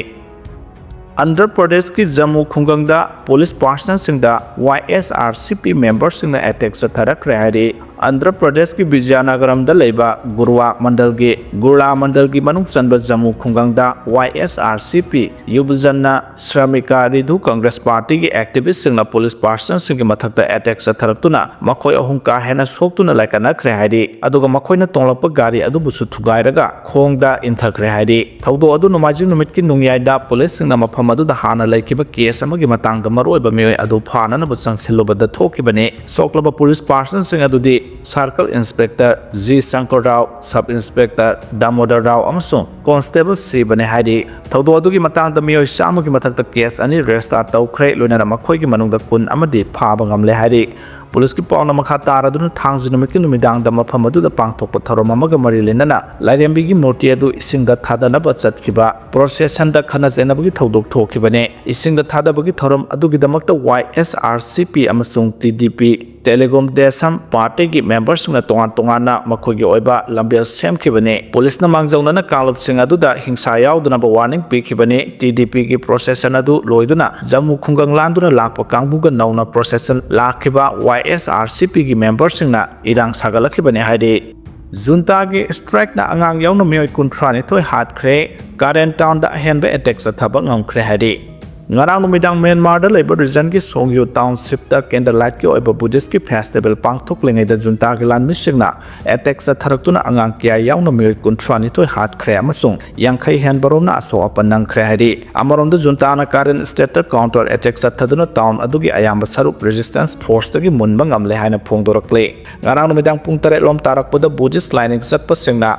ꯑꯟꯙ꯭ꯔ ꯄ꯭ꯔꯗꯦꯁꯀꯤ ꯖꯝꯃꯨ ꯈꯨꯡꯒꯪꯗ ꯄꯨꯂꯤꯁ ꯄꯥꯔꯁꯅꯦꯜꯁꯤꯡꯗ ꯋꯥꯏ ꯑꯦꯁ ꯑꯥꯔ ꯁꯤ ꯄꯤ ꯃꯦꯝꯕꯔꯁꯤꯡꯅ ꯑꯦꯇꯦꯛ ꯆꯠꯊꯔꯛꯈ꯭ꯔꯦ ꯍꯥꯏꯔꯤ꯫ ꯑꯟꯙ꯭ꯔ ꯄ꯭ꯔꯗꯦꯁꯀꯤ ꯕꯤꯖꯌꯅꯒꯔꯝꯗ ꯂꯩꯕ ꯒꯨꯔꯋꯥ ꯃꯟꯗꯜꯒꯤ ꯒꯨꯔꯂꯥ ꯃꯟꯗꯜꯒꯤ ꯃꯅꯨꯡ ꯆꯟꯕ ꯖꯝꯃꯨ ꯈꯨꯡꯒꯪꯗ ꯋꯥꯏ ꯑꯦꯁ ꯑꯥꯔ ꯁꯤ ꯄꯤ ꯌꯨꯕꯖꯟꯅ ꯁ꯭ꯔꯃꯤꯀꯥ ꯔꯤꯙꯨ ꯀꯪꯒ꯭ꯔꯦꯁ ꯄꯥꯔꯇꯤꯒꯤ ꯑꯦꯛꯇꯤꯚꯤꯁꯁꯤꯡꯅ ꯄꯨꯂꯤꯁ ꯄꯥꯔꯁꯅꯦꯜꯁꯤꯡꯒꯤ ꯃꯊꯛꯇ ꯑꯦꯇꯦꯛ ꯆꯠꯊꯔꯛꯇꯨꯅ ꯃꯈꯣꯏ ꯑꯍꯨꯝ ꯀꯥ ꯍꯦꯟꯅ ꯁꯣꯛꯇꯨꯅ ꯂꯥꯏꯀꯠꯅꯈ꯭ꯔꯦ ꯍꯥꯏꯔꯤ꯫ ꯑꯗꯨꯒ ꯃꯈꯣꯏꯅ ꯇꯣꯡꯂꯛꯄ ꯒꯥꯔꯤ ꯑꯗꯨꯕꯨꯁꯨ ꯊꯨꯒꯥꯏꯔꯒ ꯈꯣꯡꯗ ꯏꯟꯊꯈ꯭ꯔꯦ ꯍꯥꯏꯔꯤ꯫ ꯊꯧꯗꯣꯛ ꯑꯗꯨ ꯅꯣꯡꯃꯥꯏꯖꯤꯡ ꯅꯨꯃꯤꯠꯀꯤ ꯅꯣꯡꯌꯥꯏꯗ ꯄꯨꯂꯤꯁꯁꯤꯡꯅ ꯃꯐꯝ ꯑꯗꯨꯗ ꯍꯥꯟꯅ ꯂꯩꯈꯤꯕ ꯀꯦꯁ ꯑꯃꯒꯤ ꯃꯇꯥꯡꯗ ꯃꯔꯨꯑꯣꯏꯕ ꯃꯤꯑꯣꯏ ꯑꯗꯨ ꯐꯥꯅꯅꯕ ꯆꯪꯁꯤꯜꯂꯨꯕꯗ ꯊꯣꯛꯈꯤꯕꯅꯤ꯫ ꯁꯣꯛꯂꯕ ꯄꯨꯂꯤꯁ ꯄꯥꯔꯁꯟꯁꯤꯡ ꯑꯗꯨꯗꯤ circle inspector G Shankar Rao, sub inspector Damodar Rao ꯑꯃꯁꯨꯡ ꯀꯣꯟꯁꯇꯦꯕꯜ ꯁꯤꯕꯅꯤ ꯍꯥꯏꯔꯤ꯫ ꯊꯧꯗꯣꯛ ꯑꯗꯨꯒꯤ ꯃꯇꯥꯡꯗ ꯃꯤꯑꯣꯏ ꯆꯥꯝꯃꯒꯤ ꯃꯊꯛꯇ ꯀꯦꯁ ꯑꯅꯤ ꯔꯦꯖꯤꯁꯇꯥꯔ ꯇꯧꯈ꯭ꯔꯦ, ꯂꯣꯏꯅꯅ ꯃꯈꯣꯏꯒꯤ ꯃꯅꯨꯡꯗ ꯀꯨꯟ ꯑꯃꯗꯤ ꯐꯥꯕ ꯉꯝꯂꯦ ꯍꯥꯏꯔꯤ꯫ ꯄꯨꯂꯤꯁꯀꯤ ꯄꯥꯎꯅ ꯃꯈꯥ ꯇꯥꯔꯗꯨꯅ ꯊꯥꯡꯖ ꯅꯨꯃꯤꯠꯀꯤ ꯅꯨꯃꯤꯗꯥꯡꯗ ꯃꯐꯝ ꯑꯗꯨꯗ ꯄꯥꯡꯊꯣꯛꯄ ꯊꯧꯔꯝ ꯑꯃꯒ ꯃꯔꯤ ꯂꯩꯅꯅ ꯂꯥꯏꯔꯦꯝꯕꯤꯒꯤ ꯃꯨꯔꯇꯤ ꯑꯗꯨ ꯏꯁꯤꯡꯗ ꯊꯥꯗꯅꯕ ꯆꯠꯈꯤꯕ ꯄ꯭ꯔꯣꯁꯦꯁꯟꯗ ꯈꯠꯅ ꯆꯩꯅꯕꯒꯤ ꯊꯧꯗꯣꯛ ꯊꯣꯛꯈꯤꯕꯅꯤ꯫ ꯏꯁꯤꯡꯗ ꯊꯥꯗꯕꯒꯤ ꯊꯧꯔꯝ ꯑꯗꯨꯒꯤꯗꯃꯛꯇ ꯋꯥꯏ ꯑꯦꯁ ꯑꯥꯔ ꯁꯤ ꯄꯤ ꯑꯃꯁꯨꯡ ꯇꯤ ꯗꯤ ꯄꯤ ꯇꯦꯂꯦꯒꯨꯝ ꯗꯦꯁꯝ ꯄꯥꯔꯇꯤꯒꯤ ꯃꯦꯝꯕꯔꯁꯤꯡꯅ ꯇꯣꯉꯥꯟ ꯇꯣꯉꯥꯟꯅ ꯃꯈꯣꯏꯒꯤ ꯑꯣꯏꯕ ꯂꯝꯕꯦꯜ ꯁꯦꯝꯈꯤꯕꯅꯤ꯫ ꯄꯨꯂꯤꯁꯅ ꯃꯥꯡꯖꯧꯅꯅ ꯀꯥꯡꯂꯨꯞꯁꯤꯡ ꯑꯗꯨꯗ ꯍꯤꯡꯁꯥ ꯌꯥꯎꯗꯅꯕ ꯋꯥꯔꯅꯤꯡ ꯄꯤꯈꯤꯕꯅꯤ꯫ ꯇꯤ ꯗꯤ ꯄꯤꯒꯤ ꯄ꯭ꯔꯣꯁꯦꯁꯟ ꯑꯗꯨ ꯂꯣꯏꯗꯨꯅ ꯖꯝꯃꯨ ꯈꯨꯡꯒꯪ ꯂꯥꯟꯗꯨꯅ ꯂꯥꯛꯄ ꯀꯥꯡꯕꯨꯒ ꯅꯧꯅ ꯄ꯭ꯔꯣꯁꯦꯁꯟ ꯂꯥꯛꯈꯤꯕ ꯋꯥꯏ ꯑꯦꯁ ꯑꯥꯔ ꯁꯤ ꯄꯤꯒꯤ ꯃꯦꯝꯕꯔꯁꯤꯡꯅ ꯏꯔꯥꯡ ꯁꯥꯒꯠꯂꯛꯈꯤꯕꯅꯤ ꯍꯥꯏꯔꯤ꯫ ꯖꯨꯟꯇꯥꯒꯤ ꯁ꯭ꯇ꯭ꯔꯥꯏꯛꯅ ꯑꯉꯥꯡ ꯌꯥꯎꯅ ꯃꯤꯑꯣꯏ ꯀꯨꯟꯊ꯭ꯔꯥ ꯅꯤꯊꯣꯏ ꯍꯥꯠꯈ꯭ꯔꯦ꯫ ꯀꯥꯔꯦꯟ ꯇꯥꯎꯟꯗ ꯑꯍꯦꯟꯕ ꯑꯦꯇꯦꯛ ꯆꯠꯊꯕ ꯉꯝꯈ꯭ꯔꯦ ꯍꯥꯏꯔꯤ꯫ ꯉꯔꯥꯡ ꯅꯨꯃꯤꯗꯥꯡ ꯃ꯭ꯌꯥꯟꯃꯥꯔꯗ ꯂꯩꯕ ꯔꯤꯖꯟꯒꯤ ꯁꯣꯡꯌꯨ ꯇꯥꯎꯟꯁꯤꯞꯇ ꯀꯦꯟꯗꯜ ꯂꯥꯏꯠꯀꯤ ꯑꯣꯏꯕ ꯕꯨꯙꯤꯁ꯭ꯠꯀꯤ ꯐꯦꯁꯇꯤꯚꯦꯜ ꯄꯥꯡꯊꯣꯛꯂꯤꯉꯩꯗ ꯖꯨꯟꯇꯥꯒꯤ ꯂꯥꯟꯃꯤꯁꯤꯡꯅ ꯑꯦꯇꯦꯛ ꯆꯠꯊꯔꯛꯇꯨꯅ ꯑꯉꯥꯡ ꯀꯌꯥ ꯌꯥꯎꯅ ꯃꯤꯑꯣꯏ ꯀꯨꯟꯊ꯭ꯔꯥ ꯅꯤꯊꯣꯏ ꯍꯥꯠꯈ꯭ꯔꯦ ꯑꯃꯁꯨꯡ ꯌꯥꯡꯈꯩ ꯍꯦꯟꯕꯔꯣꯝꯅ ꯑꯁꯣꯛ ꯑꯄꯟ ꯅꯪꯈ꯭ꯔꯦ ꯍꯥꯏꯔꯤ꯫ ꯑꯃꯔꯣꯝꯗ ꯖꯨꯟꯇꯥꯅ ꯀꯥꯔꯦꯟ ꯁ꯭ꯇꯦꯠꯇ ꯀꯥꯎꯟꯇꯔ ꯑꯦꯇꯦꯛ ꯆꯠꯊꯗꯨꯅ ꯇꯥꯎꯟ ꯑꯗꯨꯒꯤ ꯑꯌꯥꯝꯕ ꯁꯔꯨꯛ ꯔꯦꯖꯤꯁꯇꯦꯟꯁ ꯐꯣꯔꯁꯇꯒꯤ ꯃꯨꯟꯕ ꯉꯝꯂꯦ ꯍꯥꯏꯅ ꯐꯣꯡꯗꯣꯔꯛꯂꯤ꯫ ꯉꯔꯥꯡ ꯅꯨꯃꯤꯗꯥꯡ ꯄꯨꯡ ꯇꯔꯦꯠ ꯂꯣꯝ ꯇꯥꯔꯛꯄꯗ ꯕꯨꯙꯤꯁ꯭ꯠ ꯂꯥꯏꯅꯤꯡ ꯆꯠꯄꯁꯤꯡꯅ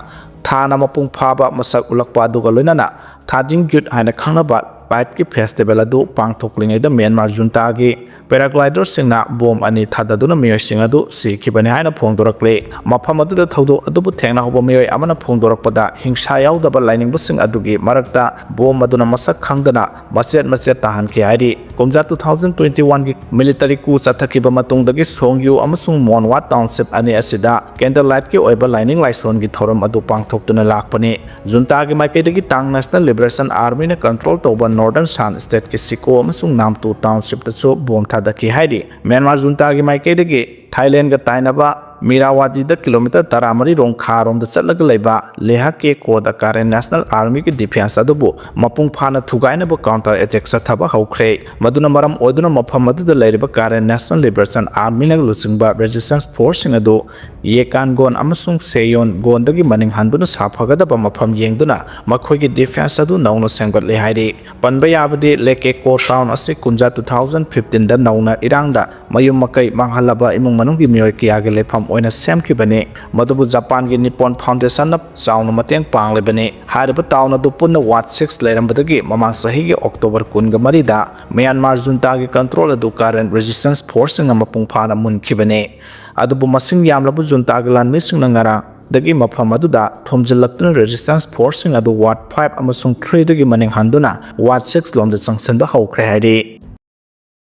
ꯊꯥꯅ ꯃꯄꯨꯡ ꯐꯥꯕ ꯃꯁꯛ ꯎꯠꯂꯛꯄ ꯑꯗꯨꯒ ꯂꯣꯏꯅꯅ ꯊꯥꯖꯤꯡ ꯒ꯭ꯌꯨꯠ ꯍꯥꯏꯅ ꯈꯪꯅꯕ ꯂꯥꯏꯠꯀꯤ ꯐꯦꯁꯇꯤꯚꯦꯜ ꯑꯗꯨ ꯄꯥꯡꯊꯣꯛꯂꯤꯉꯩꯗ ꯃ꯭ꯌꯥꯟꯃꯥꯔ ꯖꯨꯟꯇꯥꯒꯤ ꯄꯦꯔꯥꯒ꯭ꯂꯥꯏꯗꯔꯁꯤꯡꯅ ꯕꯣꯝ ꯑꯅꯤ ꯊꯥꯗꯗꯨꯅ ꯃꯤꯑꯣꯏꯁꯤꯡ ꯑꯗꯨ ꯁꯤꯈꯤꯕꯅꯤ ꯍꯥꯏꯅ ꯐꯣꯡꯗꯣꯔꯛꯂꯤ꯫ ꯃꯐꯝ ꯑꯗꯨꯗ ꯊꯧꯗꯣꯛ ꯑꯗꯨꯕꯨ ꯊꯦꯡꯅꯍꯧꯕ ꯃꯤꯑꯣꯏ ꯑꯃꯅ ꯐꯣꯡꯗꯣꯔꯛꯄꯗ ꯍꯤꯡꯁꯥ ꯌꯥꯎꯗꯕ ꯂꯥꯏꯅꯤꯡꯕꯁꯤꯡ ꯑꯗꯨꯒꯤ ꯃꯔꯛꯇ ꯕꯣꯝ ꯑꯗꯨꯅ ꯃꯁꯛ ꯈꯪꯗꯅ ꯃꯆꯦꯠ ꯃꯆꯦꯠ ꯇꯥꯍꯟꯈꯤ ꯍꯥꯏꯔꯤ꯫ ꯀꯨꯝꯖꯥ ꯇꯨ ꯊꯥꯎꯖꯟ ꯇ꯭ꯋꯦꯟꯇꯤ ꯋꯥꯟꯒꯤ ꯃꯤꯂꯤꯇꯔꯤ ꯀꯨ ꯆꯠꯊꯈꯤꯕ ꯃꯇꯨꯡꯗꯒꯤ ꯁꯣꯡꯌꯨ ꯑꯃꯁꯨꯡ ꯃꯣꯟꯋꯥ ꯇꯥꯎꯟꯁꯤꯞ ꯑꯅꯤ ꯑꯁꯤꯗ ꯀꯦꯟꯗꯜ ꯂꯥꯏꯠꯀꯤ ꯑꯣꯏꯕ ꯂꯥꯏꯅꯤꯡ ꯂꯥꯏꯁꯣꯟꯒꯤ ꯊꯧꯔꯝ ꯑꯗꯨ ꯄꯥꯡꯊꯣꯛꯇꯨꯅ ꯂꯥꯛꯄꯅꯤ꯫ ꯖꯨꯟꯇꯥꯒꯤ ꯃꯥꯏꯀꯩꯗꯒꯤ ꯇꯥꯡ ꯅꯦꯁꯅꯦꯜ ꯂꯤꯕꯔꯦꯁꯟ ꯑꯥꯔꯃꯤꯅ ꯀꯟꯇ꯭ꯔꯣꯜ ꯇꯧꯕ ꯅꯣꯔꯗꯔꯟ ꯁꯥꯟ ꯁ꯭ꯇꯦꯠꯀꯤ ꯁꯤꯀꯣ ꯑꯃꯁꯨꯡ ꯅꯥꯝꯇꯨ ꯇꯥꯎꯟꯁꯤꯞꯇꯁꯨ ꯕꯣꯝ ꯊꯥꯗꯈꯤ ꯍꯥꯏꯔꯤ꯫ ꯃ꯭ꯌꯥꯟꯃꯥꯔ ꯖꯨꯟꯇꯥꯒꯤ ꯃꯥꯏꯀꯩꯗꯒꯤ ꯊꯥꯏꯂꯦꯟꯒ ꯇꯥꯏꯅꯕ ꯃꯤꯔꯥꯋꯥꯗꯤꯗ ꯀꯤꯂꯣꯃꯤꯇꯔ ꯇꯔꯥꯃꯔꯤ ꯔꯣꯝ ꯈꯥꯔꯣꯝꯗ ꯆꯠꯂꯒ ꯂꯩꯕ ꯂꯦꯍꯥ ꯀꯦ ꯀꯣꯗ ꯀꯥꯔꯦꯟ ꯅꯦꯁꯅꯦꯜ ꯑꯥꯔꯃꯤꯒꯤ ꯗꯤꯐꯦꯟꯁ ꯑꯗꯨꯕꯨ ꯃꯄꯨꯡ ꯐꯥꯅ ꯊꯨꯒꯥꯏꯅꯕ ꯀꯥꯎꯟꯇꯔ ꯑꯦꯇꯦꯛ ꯆꯠꯊꯕ ꯍꯧꯈ꯭ꯔꯦ꯫ ꯃꯗꯨꯅ ꯃꯔꯝ ꯑꯣꯏꯗꯨꯅ ꯃꯐꯝ ꯑꯗꯨꯗ ꯂꯩꯔꯤꯕ ꯀꯥꯔꯦꯟ ꯅꯦꯁꯅꯦꯜ ꯂꯤꯕꯔꯦꯁꯟ ꯑꯥꯔꯃꯤꯅ ꯂꯨꯆꯤꯡꯕ ꯔꯦꯖꯤꯁꯇꯦꯟꯁ ꯐꯣꯔꯁꯁꯤꯡ ꯑꯗꯨ ꯌꯦꯀꯥꯟꯒꯣꯟ ꯑꯃꯁꯨꯡ ꯁꯦꯌꯣꯟ ꯒꯣꯟꯗꯒꯤ ꯃꯅꯤꯡ ꯍꯟꯗꯨꯅ ꯁꯥꯐꯒꯗꯕ ꯃꯐꯝ ꯌꯦꯡꯗꯨꯅ ꯃꯈꯣꯏꯒꯤ ꯗꯤꯐꯦꯟꯁ ꯑꯗꯨ ꯅꯧꯅ ꯁꯦꯝꯒꯠꯂꯦ ꯍꯥꯏꯔꯤ꯫ ꯄꯟꯕ ꯌꯥꯕꯗꯤ ꯂꯦꯀꯦꯀꯣ ꯇꯥꯎꯟ ꯑꯁꯤ ꯀꯨꯝꯖꯥ ꯇꯨ ꯊꯥꯎꯖꯟ ꯐꯤꯐꯇꯤꯟꯗ ꯅꯧꯅ ꯏꯔꯥꯡꯗ ꯃꯌꯨꯝ ꯃꯀꯩ ꯃꯥꯡꯍꯜꯂꯕ ꯏꯃꯨꯡ ꯃꯅꯨꯡꯒꯤ ꯃꯤꯑꯣꯏ ꯀꯌꯥꯒꯤ ꯂꯩꯐꯝ ꯑꯣꯏꯅ ꯁꯦꯝꯈꯤꯕꯅꯤ꯫ ꯃꯗꯨꯕꯨ ꯖꯄꯥꯟꯒꯤ ꯅꯤꯄꯣꯟ ꯐꯥꯎꯟꯗꯦꯁꯟꯅ ꯆꯥꯎꯅ ꯃꯇꯦꯡ ꯄꯥꯡꯂꯤꯕꯅꯤ꯫ ꯍꯥꯏꯔꯤꯕ ꯇꯥꯎꯟ ꯑꯗꯨ ꯄꯨꯟꯅ ꯋꯥꯔꯗ ꯁꯤꯛꯁ ꯂꯩꯔꯝꯕꯗꯒꯤ ꯃꯃꯥꯡ ꯆꯍꯤꯒꯤ ꯑꯣꯛꯇꯣꯕꯔ ꯀꯨꯟꯒ ꯃꯔꯤꯗ ꯃ꯭ꯌꯥꯟꯃꯥꯔ ꯖꯨꯟꯇꯥꯒꯤ ꯀꯟꯇ꯭ꯔꯣꯜ ꯑꯗꯨ ꯀꯥꯔꯦꯟ ꯔꯦꯖꯤꯁꯇꯦꯟꯁ ꯐꯣꯔꯁꯁꯤꯡꯅ ꯃꯄꯨꯡ ꯐꯥꯅ ꯃꯨꯟꯈꯤꯕꯅꯤ꯫ ꯑꯗꯨꯕꯨ ꯃꯁꯤꯡ ꯌꯥꯝꯂꯕ ꯖꯨꯟꯇꯥꯒꯤ ꯂꯥꯟꯃꯤꯁꯤꯡꯅ ꯉꯔꯥꯡꯗꯒꯤ ꯃꯐꯝ ꯑꯗꯨꯗ ꯊꯣꯝꯖꯤꯜꯂꯛꯇꯨꯅ ꯔꯦꯖꯤꯁꯇꯦꯟꯁ ꯐꯣꯔꯁꯁꯤꯡ ꯑꯗꯨ ꯋꯥꯔꯗ ꯐꯥꯏꯚ ꯑꯃꯁꯨꯡ ꯊ꯭ꯔꯤꯗꯒꯤ ꯃꯅꯤꯡ ꯍꯟꯗꯨꯅ ꯋꯥꯔꯗ ꯁꯤꯛꯁ ꯂꯣꯝꯗ ꯆꯪꯁꯤꯟꯕ ꯍꯧꯈ꯭ꯔꯦ ꯍꯥꯏꯔꯤ꯫